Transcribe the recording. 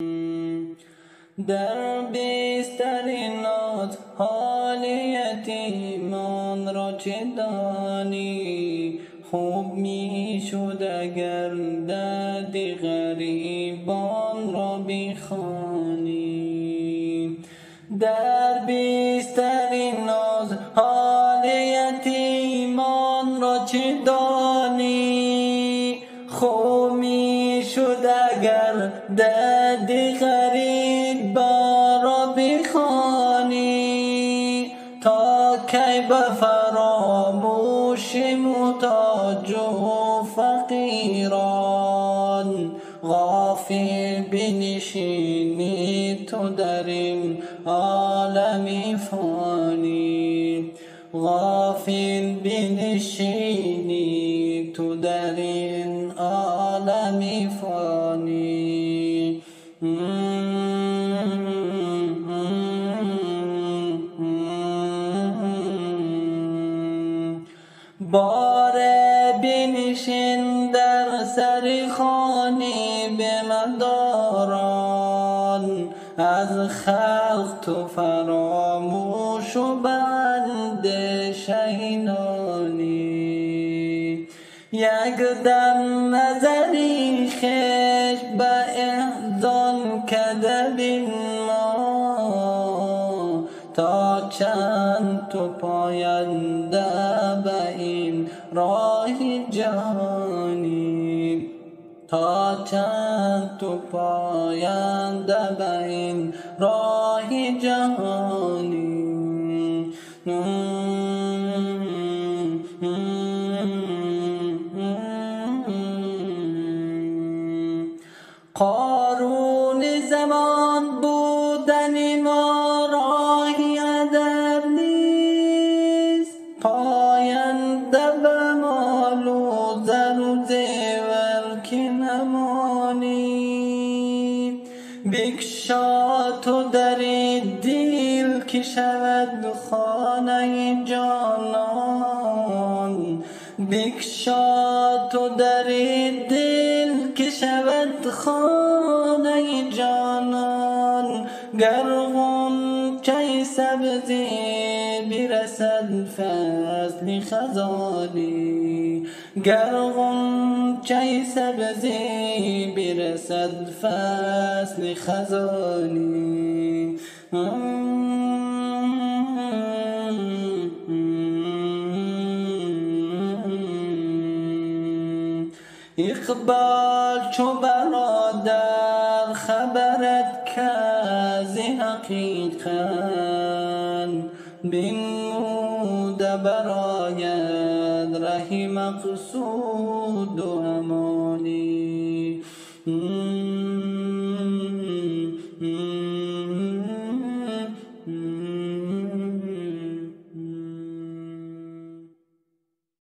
در بستر ناز حال یتیمان را چه دانی؟ خوب می شد اگر درد غریبان را بخوانی. در بستر ناز حال یتیمان را چه دانی؟ خوب می شد اگر درد غریبان را بخوانی. تا کی به فراموش محتاج و فقیران غافل بنشینی تو در این عالم فانی، غافل بنشینی تو در این عالم فانی. باره بنشین در سر خانه به مداران، از خلق تو فراموش و بند شینانی. یک دم نظری خویش به احزان کده بین ما، تا چند تو پاینده به این راه جهانی، تا چند تو پاینده به این راه جهانی. قارون زمان بودن ما راهی ادب نیست، پاینده به مال و زر و زیور که نمانی. بکشا تو در دل که شود خانه جانان، بکشا تو در دل که شود خانه جانان. گر غنچه سبزی برسد فصل خزانی، گر غنچه سبزی برسد فصل خزانی. اقبال چو برادر خبرت که از حقیقت بنموده براید ره مقصود و امانی.